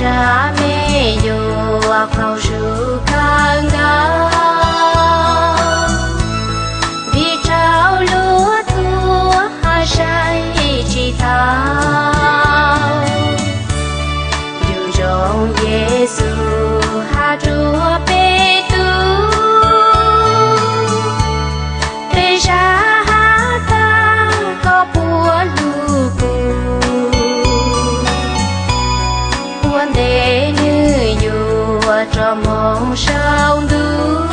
Zaj me nyuam qaug zug kawg nkaus, vim rau lub tuag saib tsis taus. Yus zoo Yexus has rua peb tug, peb zaj has tas koj puav hlub kuv. Ua ntej nws yuav rov moog saum ntuj,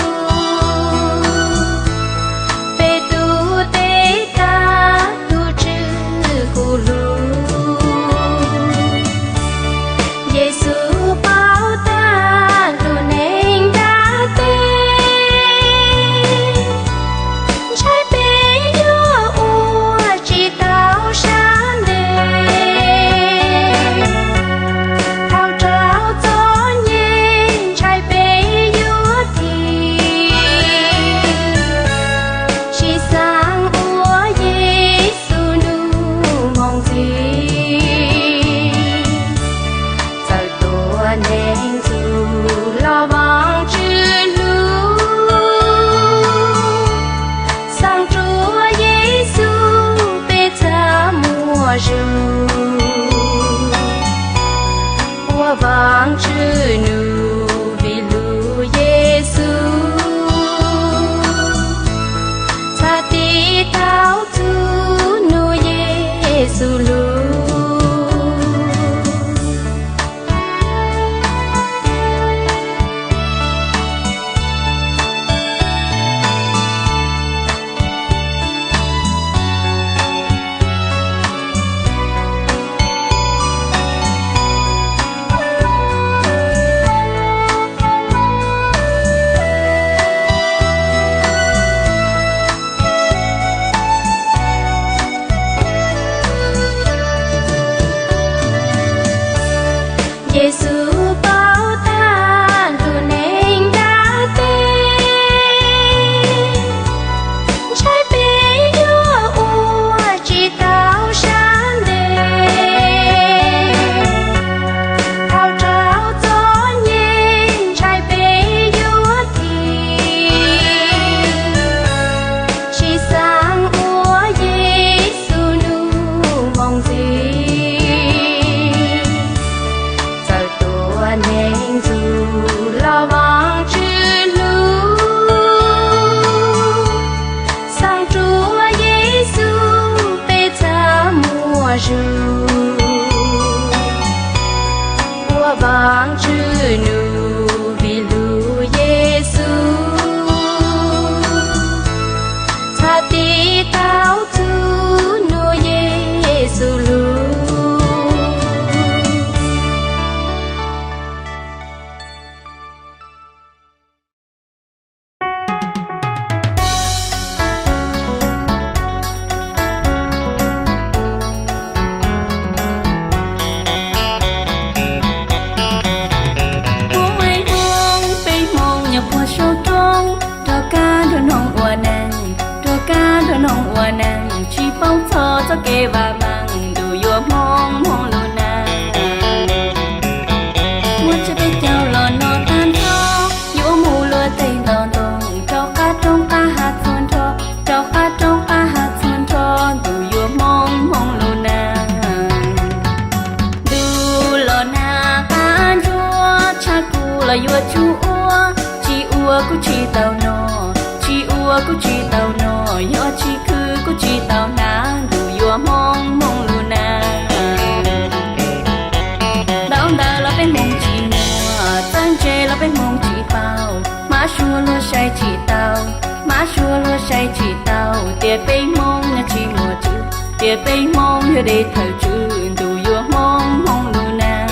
peb tug teb tas tus Tswv kuv hlub. Yexus paub tas lub neej ntiaj teb, ntshai peb yuav ua tsis tau sab ntev. Thaum raug txom nyem ntshai peb yuav thim, siv xav ua Yexus nug moog ntxiv. Txawm tuam neeg txug los Vaajtswv hlub, xaam rua Yexus peb txhad muaj zug. Ua Vaajtswv nug vim hlub Yexus, txhad tiv tau txug nug Yexus lug. Yexus paub tas lub neej ntiaj teb, ntshai peb yuav ua tsis tau sab ntev. Thaum raug txom nyem ntshai peb yuav thim, siv xav ua Yexus nug moog ntxiv. Txawm tuam neeg txug los Vaajtswv hlub, xaam rua Yexus peb txhad muaj zug. Ua Vaajtswv nug vim hlub Yexus, txhad tiv tau txug nug Yexus lug. Ua me hmoov peb hmoov nyob puag saum roob, rov qab nrog noog ua neeg, rov qab nrog noog ua neeg, tsis paub txog txoj kev vam meej ntuj yuav hmoov hmoov lub neej. Muaj tsev peb caug los no tag nrho, yuav mus luag tej ntau ntoo, rov qab roob qab hav txhua nrho, rov qab roob qab hav txhua nrho, ntuj yuav hmoov hmoov lub neej. Ntuj los nag qab ntsuab, tshab kuv los yuav tsum ua, tsis ua kuj tsis tau noj, tsis ua kuj tsis tau noj, yog tsis khwv kuj tsis tau hnav, ntuj yuav hmoov hmoov lub neej. Ntaub ntawv los peb hmoov tsis muaj, txawj ntse los peb hmoov tsis paub, hmab suab luag saib tsis tau, hmab suab luag saib tsis tau, tias peb hmoov yog tsis muaj tswv, tias peb hmoov yog deb thawm tswv, ntuj yuav hmoov hmoov lub neej.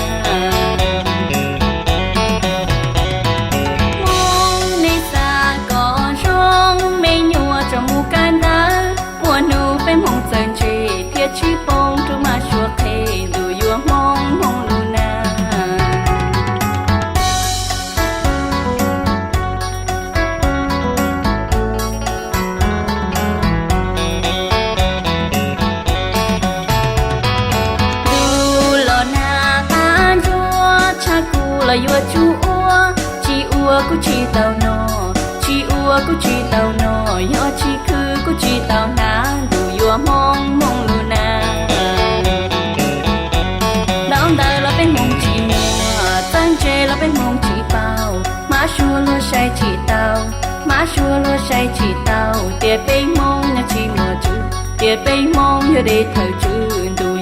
Hmoov nej xav kom zoo, me nyuam tso mus kawm ntawv, muaj hnub peb hmoov txawj ntse, thiaj tsis poob rau mab suab qhe, ntuj yuav hmoov hmoov lub neej. Los yuav tsum ua, tsis ua kuj tsis tau noj, tsis ua kuj tsis tau noj, yog tsis khwv kuj tsis tau hnav, ntuj yuav hmoo hmoo lub nag. Ntaub ntawv los peb hmoo tsis muaj, txawj ntse los peb hmoo tsis paub, hmab suab luag saib tsis taus, hmab suab luag saib tsis taus, tias peb hmoo yog tsis muaj tswv, tias peb hmoo yog deb thawm tswv, ntuj